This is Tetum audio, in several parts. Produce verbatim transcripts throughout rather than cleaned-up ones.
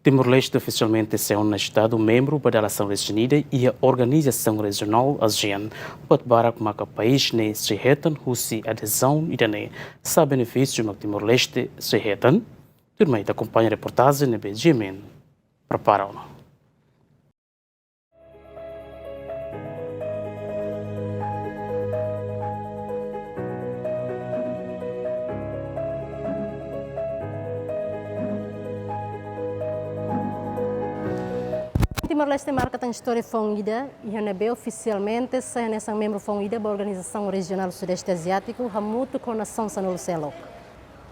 Timor-Leste ofisialmente sai ona Estadu membru ba dala sanulu-resin-ida iha organizasaun rejionál ASEAN. Buat barak maka país ne'e sei hetan husi adezaun ida-ne'e. Sá benefísiu mak Timor-Leste sei hetan? Tuirmai ita akompaña reportajen ne'ebé GMN prepara ona. Timor-Leste marka tan istória foun ida, iha ne'ebé ofisialmente sai hanesan membru foun ida ba Organizasaun Rejionál Sudeste Aziátiku, hamutuk ho nasaun sanulu seluk.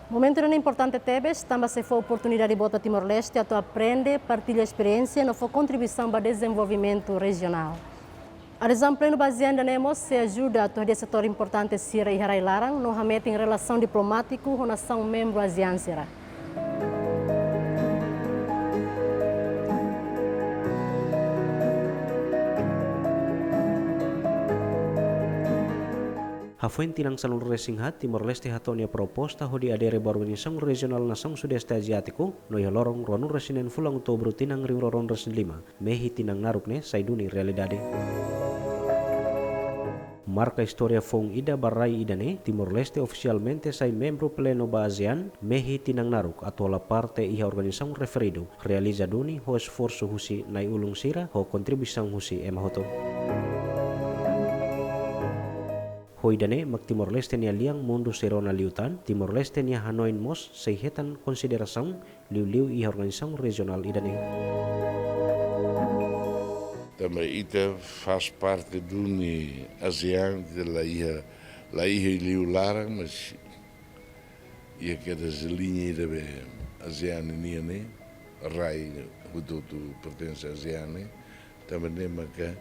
Momentu ida-ne'e importante tebes, tanba sei fó oportunidade boot ba Timor-Leste atu aprende, partilla esperiénsia no fó kontribuisaun ba dezenvolvimentu rejionál. Adezaun plenu ba ASEAN ida-ne'e mós sei ajuda atu hadi'a setór importante sira iha rai-laran no hametin relasaun diplomátiku ho nasaun membru ASEAN sira. Hafoin tinan sanulu-resin-haat, Timor-Leste hato'o nia proposta hodi adere ba Organizasaun Rejionál Nasaun Sudeste Aziátiku, no iha loron ruanulu-resin-neen fulan Outubru tinan rihun rua ruanulu-resin-lima, mehi tinan naruk ne'e sai duni realidade. Marka istória foun ida ba rai ida-ne'e, Timor-Leste ofisialmente sai membru plenu ba ASEAN, mehi tinan naruk atu hola parte iha organizasaun referidu, realiza duni ho esforsu husi na'i-ulun sira ho kontribuisaun husi ema hotu. Ho ida-ne'e mak Timor-Leste nia lian mundu sei rona liután, Timor-Leste nia hanoin mós sei hetan konsiderasaun liuliu iha organizasaun rejionál ida-ne'e. Tanba ita faz parte duni ASEAN, ita la iha, la iha liu laran, mas iha kedas liña ida be ASEAN nian ne'e, rai hotu-hotu pertense ASEAN ne'e, tanba ne'e maka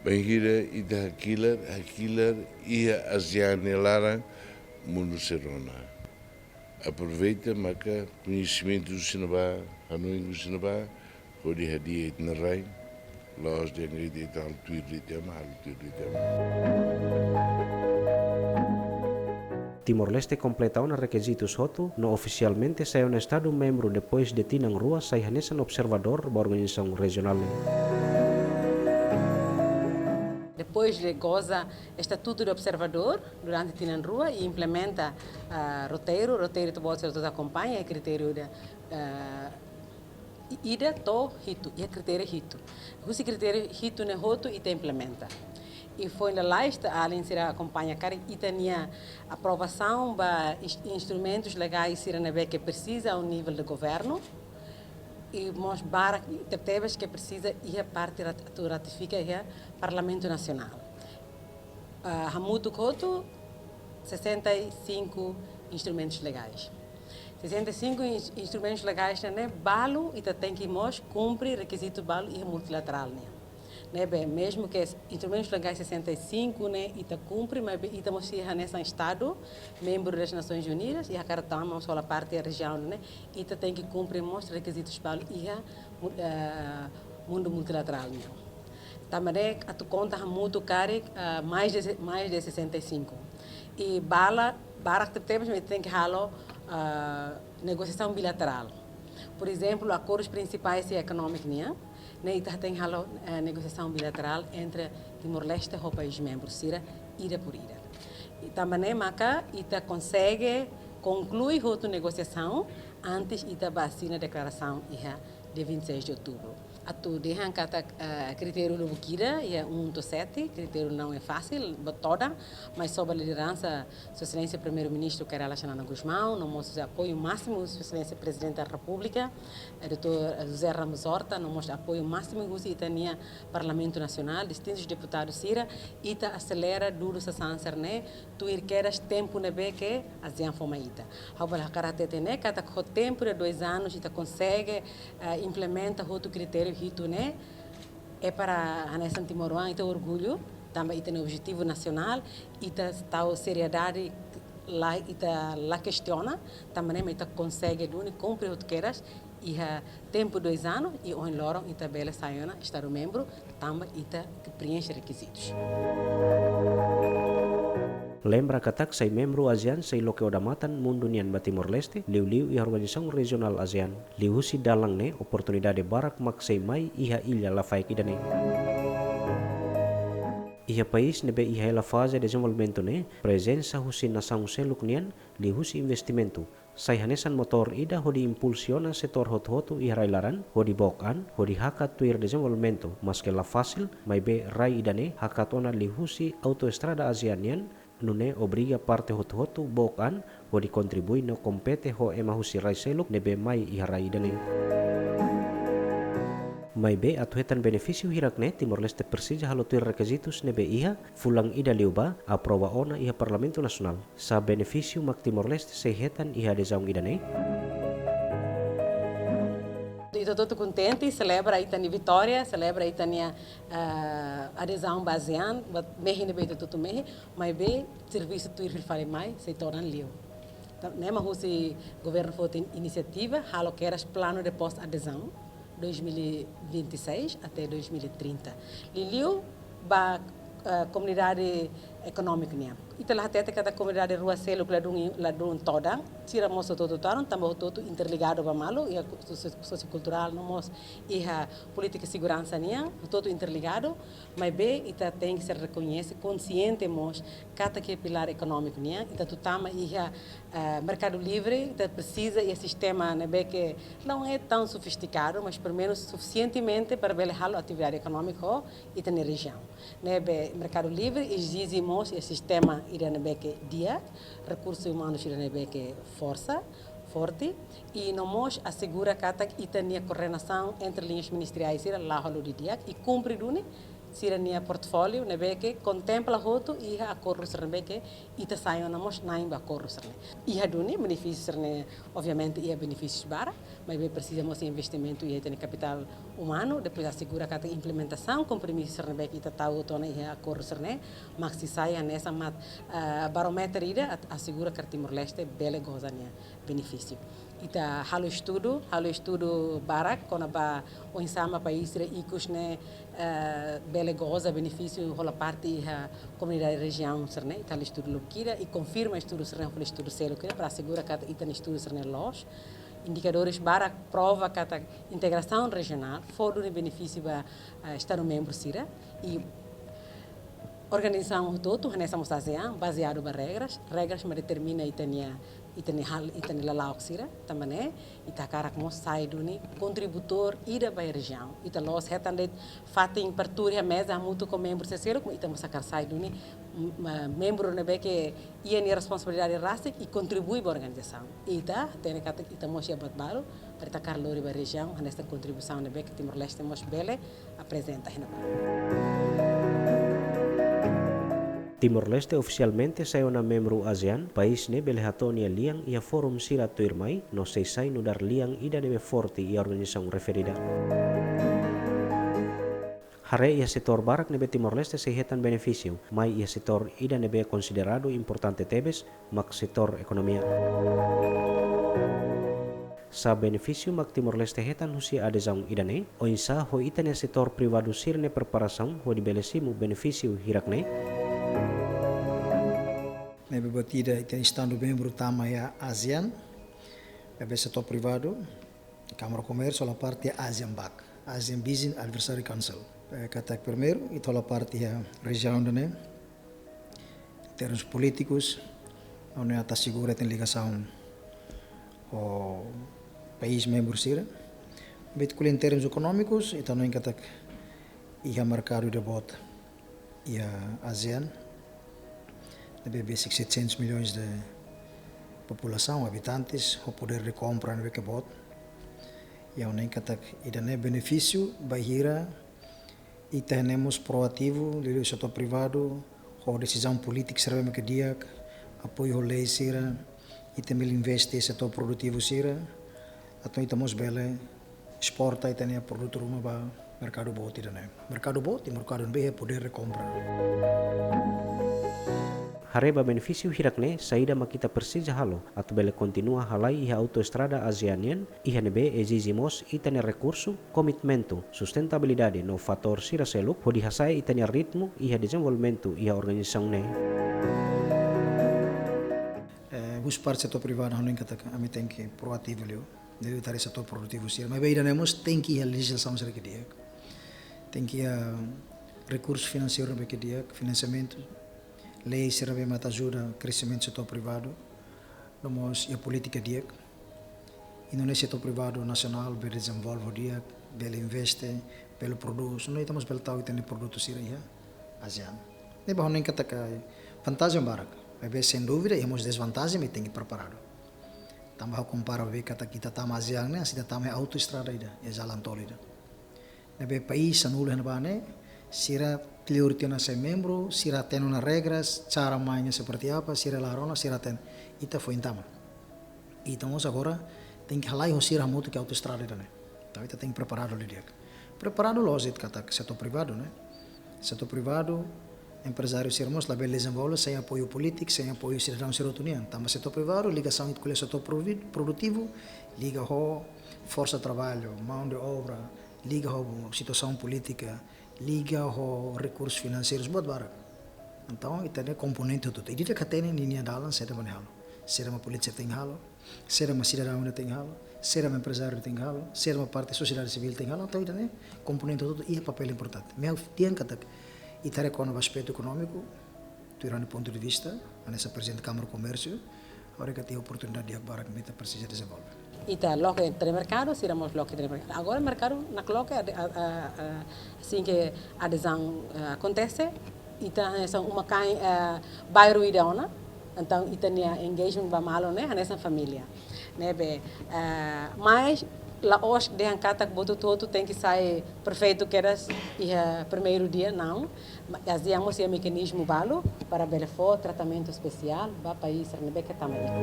bainhira ita hakilar, hakilar iha ASEAN nia laran mundu sei rona. Aproveita maka koñesimentu husi ne'ebá, hanoin husi ne'ebá, hodi hadi'a ita-nia rai, la'ós dehan ita, ita halo tuir de'it ema, halo tuir de'it ema. Timor-Leste kompleta ona rekizitus hotu, no ofisialmente sai ona Estadu membru depois de tinan rua sai hanesan observadór ba organizasaun rejionál ne'e. Depois de goza estatutu de observadór durante tinan rua i implementa, ah, roteiru, roteiru ita-boot sira hotu akompaña, i kritériu ida, ah, i-, ida to'o hitu, iha kritériu hitu. Husi kritériu hitu ne'e hotu ita implementa. I foin lalais ita, alin sira akompaña karik ita-nia aprovasaun ba ins-, instrumentus legais sira ne'ebé ke presiza ao nível de governu. I mós barak tebetebes ke presiza iha parte rat-, atu ratifika iha Parlamentu Nasionál. Ah, hamutuk hotu sessenta e cinco instrumentus legais. Sessenta e cinco ins-, instrumentus legais ne'e, ne'e balu ita tenke mós kumpre rekizitu balu iha multilaterál nian. Ne'ebé, mezmu ke instrumentus legais sessenta e cinco ne'e ita kumpre, maibé ita mós iha hanesan Estadu membru das Nações Unidas, i hakarak tama mós hola parte rejiaun ne'e, ita tenke kumpre mós rekizitus balu iha mu-, eh, mundu multilaterál nian. Tanba ne'e atu konta hamutuk karik, ah, mais de, mais de sessenta e cinco. I balu, barak tebetebes mak ita tenke halo, ah, negosiasaun bilaterál. Por ezemplu, akordus prinsipais iha ekonómiku nian, ne'e ita tenke halo, eh, negosiasaun bilaterál entre Timor-Leste ho país membru sira, ida por ida. I tanba ne'e maka ita konsege konklui hotu negosiasaun antes ita bá asina deklarasaun iha dia vinte e seis de outubro. Atu dehan katak, eh, kritériu lubuk ida, iha um to'o sete, kritériu não é fácil, buat todan, mas sob a lideransa Sua Exelénsia Primeiru-Ministru Kay Rala Xanana Gusmão, no mós apoiu másimu Sua Exelénsia Prezidente da Repúblika, eh, doutór José Ramos Horta, no mós apoiu másimu husi ita-nia Parlamentu Nasionál, distintus deputadu sira, ita aselera dudu sasán sira-ne'e, tuir kedas tempu ne'ebé ke ASEAN fó mai ita. Ha'u bele hakarak hatete ne'e, katak ho tempu de dois anos, ita konsege, eh, implementa hotu kritériu hitu ne'e, é para hanesan timoroan, ita orgullu, tanba ita-nia objetivu nasionál, ita tau seriedade, la, ita la kestiona, tanba ne'e mak ita konsege duni kumpre hotu kedas, iha tempu dois anos, i ohin loron ita bele sai ona Estadu membru, tanba ita preenxe rekizitus. Lembra katak sai membru ASEAN sei loke odamatan mundu nian ba Timor-Leste, liuliu iha organizasaun rejionál ASEAN. Liuhusi dalan ne'e oportunidade barak mak sei mai iha illa lafaek ida-ne'e. Iha país ne'ebé iha hela faze dezenvolvimentu ne'e, prezensa husi nasaun seluk nian liuhusi investimentu sai hanesan motór ida hodi impulsiona setór hotu-hotu iha rai-laran, hodi book an, hodi hakat tuir dezenvolvimentu, maske la fasil, maibé rai ida-ne'e hakat ona liuhusi autoestrada ASEAN nian, nune'e obriga parte hotu-hotu book an, hodi kontribui no kompete ho ema husi rai seluk ne'ebé mai iha rai ida-ne'e. Maibé atu hetan benefísiu hirak-ne'e, Timor-Leste presiza halo tuir rekizitus ne'ebé iha, fulan ida liubá aprova ona iha Parlamentu Nasionál. Sá benefísiu mak Timor-Leste sei hetan iha adezaun ida-ne'e? Ita hotu-hotu kontente, selebra ita-nia vitória, selebra ita-nia, ah, adezaun ba ASEAN, buat mehi ne'ebé ita hotu-hotu mehi, maibé servisu tuir fila fali mai, sei todan liu. Tan ne'e mak husi governu foti inisiativa, halo kedas plano de pós-adezaun, dois mil e vinte e seis até dois mil e trinta. Liuliu ba, eh, komunidade ekonómiku nian. Ita la hatete katak komunidade rua seluk ladún, ladún todan, sira mós hotu-hotu todan, tanba hotu-hotu interligadu ba malu, iha so-, so-, sosiokulturál no mós iha polítika seguransa nian, hotu-hotu interligadu, maibé ita tenke ser rekoñese, konsiente mós, katak iha pilár ekonómiku nian, ita atu tama iha, eh, merkadu livre, ita presiza iha sistema ne'ebé ke não é tão sofisticado, mas pelo menos suficientemente para bele halo atividade ekonómika ho ita-nia rejiaun. Ne'ebé merkadu livre ezije mós iha sistema ida ne'ebé ke di'ak, rekursus umanus ida ne'ebé ke forsa, forte, i no mós asegura katak ita-nia koordenasaun entre liñas ministeriais sira la'o halo didi'ak i kumpre duni sira-nia portfóliu ne'ebé ke kontempla hotu iha akordu sira ne'ebé ke ita sai ona mós na'in ba akordu sira-ne'e. Iha duni benefísiu sira-ne'e, obviamente, iha benefísius barak, maibé presiza mós investimentu iha ita-nia kapitál umanu, depois asegura katak implementasaun kompromisu sira ne'ebé ke ita tau hotu ona iha akordu sira-ne'e, mak sei sai hanesan mat, ah, barómetru ida atu asegura katak Timor-Leste bele goza nia benefísiu. Ita halo estudu, halo estudu barak kona-ba oinsá mak país sira ikus ne'e, eh, bele goza benefísiu hola parte iha komunidade rejiaun sira-ne'e, ita halo estudu loke ida i konfirma estudu sira-ne'e ho estudu seluk ida para asegura katak ita-nia estudu sira-ne'e loos. Indikadores barak prova katak integrasaun rejionál fó duni benefísiu ba, eh, Estadu membru sira i organizasaun hotu-hotu, hanesan mós ASEAN, bazeadu ba regras, regras mak determina ita-nia, ita-nia hal, ita-nia lala'ok sira, tanba ne'e, ita hakarak mós sai duni kontributór ida ba rejiaun. Ita la'ós hetan de'it fatin para tuur iha meza hamutuk ho membru sira seluk, ita mós hakarak sai duni, m-, ma-, membru ne'ebé ke iha nia responsabilidade rasik i kontribui ba organizasaun. Ita hatene katak ita mós iha buat balu, para ita hakarak lori ba rejiaun, hanesan kontribuisaun ne'ebé ke Timor-Leste mós bele aprezenta iha ne'ebá. Timor-Leste ofisialmente sai ona membru ASEAN, país ne'e bele hato'o nia lian iha fórum sira tuirmai, no sei sai nu'udar lian ida ne'ebé forte iha organizasaun referida. Haree iha setór barak ne'ebé Timor-Leste sei hetan benefísiu, mai iha setór ida ne'ebé konsideradu importante tebes, mak setór ekonomia. Sá benefísiu mak Timor-Leste hetan husi adezaun ida-ne'e, oinsá ho ita-nia setór privadu sira-nia preparasaun hodi bele simu benefísiu hirak-ne'e? Ne'ebé buat ida ita estando membru tama iha ASEAN, ne'ebé setór privadu, Kámara Komérsiu hola parte ASEAN BAC, ASEAN Business Advisory Council. Eh, katak primeiru, ita hola parte iha rejiaun ida-ne'e, em termus polítikus, ha'u hanoin atu asegura ita-nia ligasaun ho país membru sira. Maibé ko'alia em termus ekonómikus, ita hanoin katak iha merkadu ida boot iha ASEAN, ne'ebé besik setecentos milhões de populasaun, habitantes, ho podér de kompra ne'ebé ke boot. I ha'u hanoin katak ida-ne'e benefísiu bainhira ita ne'e mós proativu, liuliu setór privadu, ho desizaun polítika sira ne'ebé ke di'ak, apoiu ho lei sira, ita bele investe setór produtivu sira, atu ita mós bele esporta ita-nia produtu ruma ba merkadu boot ida-ne'e. Merkadu boot, i merkadu ne'ebé iha podér de kompra. Haree ba benefísiu hirak-ne'e, saida mak ita presiza halo atu bele kontinua halai iha autoestrada ASEAN nian, iha ne'ebé ezije mós ita-nia rekursu, komitmentu, sustentabilidade no fatór sira seluk hodi hasa'e ita-nia ritmu iha dezenvolvimentu iha organizasaun ne'e. Husi parte setór privadu hanoin katak ami tenke proativu liu, liuliu tari setór produtivu sira. Maibé ida-ne'e mós tenke iha lejizlasaun sira ke di'ak, tenke iha rekursu finanseiru ne'ebé ke di'ak, finansiamentu, lei sira ne'ebé mak atu ajuda kreximentu setór privadu, no mós iha polítika di'ak. Indonézia setór privadu nasionál bele dezenvolve di'ak, bele investe, bele prodús, no ita mós bele tau ita-nia produtu sira iha ASEAN. Ne'ebé ha'u hanoin katak vantajen barak, maibé sem dúvida iha mós dezvantajen, maibé tenke preparadu. Tanba ha'u kompara be katak ita tama ASEAN ne'e, hanesan ita tama iha autoestrada ida, iha jalan tol ida. Ne'ebé país sanulu iha ne'ebá ne'e, sira kleur tiha ona sai membru, sira hatene ona regras, cara mainnya seperti apa, sira la rona, sira hatene. Ita foin tama. Ita mós agora tenke halai ho sira hamutuk iha autoestrada ida-ne'e. Entaun ita tenke preparadu didi'ak. Preparadu lójiku katak setór privadu, ne'e. Setór privadu, emprezáriu sira mós labele dezenvolve sem apoiu polítiku, sem apoiu sidadaun sira hotu nian. Tanba setór privadu, ligasaun ho setór provi-, produtivu, liga ho forsa traballu, mão de obra, liga ho situasaun polítika, liga ho rekursu finanseirus buat barak. Entaun, ita-nia komponente hotu-hotu. Ita tenke hatene ninia dalan, saida mak nia halo. Saida mak polísiku tenke halo, saida mak sidadaun tenke halo, saida mak emprezáriu tenke halo, saida mak parte sosiedade sivíl tenke halo. Entaun, ita-nia komponente hotu-hotu iha papél importante. Maibé ha'u dehan katak, ita haree kona-ba aspetu ekonómiku, tuir ha'u-nia pontu de vista, hanesan Prezidente Kámara Komérsiu, ha'u haree katak iha oportunidade di'ak barak ne'ebé ita presiza dezenvolve. Ita loke iha merkadu, sira mós loke iha merkadu. Agora merkadu nakloke ade-, a, a, a, asin ke adezaun, eh, akontese, ita hanesan uma-kain, eh, bairru ida ona, entaun ita-nia engagement ba malu ne'e hanesan família. Ne'ebé, eh, mas la'ós dehan katak buat hotu-hotu tenke sai perfeitu kedas iha primeiru dia, não. Ma-, ASEAN mós iha mekanizmu balu para bele fó tratamentu espesiál ba país sira ne'ebé ke tama di'ak.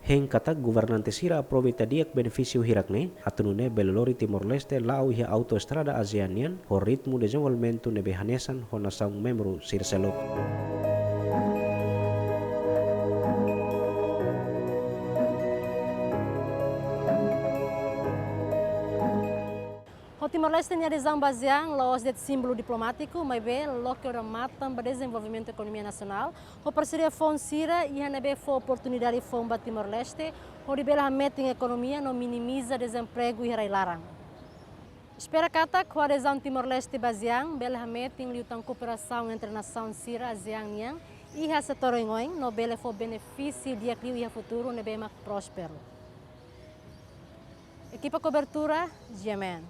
Hein katak governante sira aproveita di'ak benefísiu hirak-ne'e, atu nune'e bele lori Timor-Leste la'o iha autoestrada ASEAN nian, ho ritmu dezenvolvimentu ne'ebé hanesan ho nasaun membru sira seluk. Ho Timor-Leste nia adezaun ba ASEAN la'ós de'it símbolu diplomátiku, maibé loke odamatan ba dezenvolvimentu ekonomia nasionál, ho parseria foun sira iha ne'ebé fó oportunidade foun ba Timor-Leste, hodi bele hametin ekonomia no minimiza dezempregu iha rai-laran. Espera katak ho adezaun Timor-Leste ba ASEAN, bele hametin liután kooperasaun entre nasaun sira ASEAN nian iha setór oioin, no bele fó benefísiu di'ak liu iha futuru ne'ebé mak prósperu. Ekipa kobertura, G M N.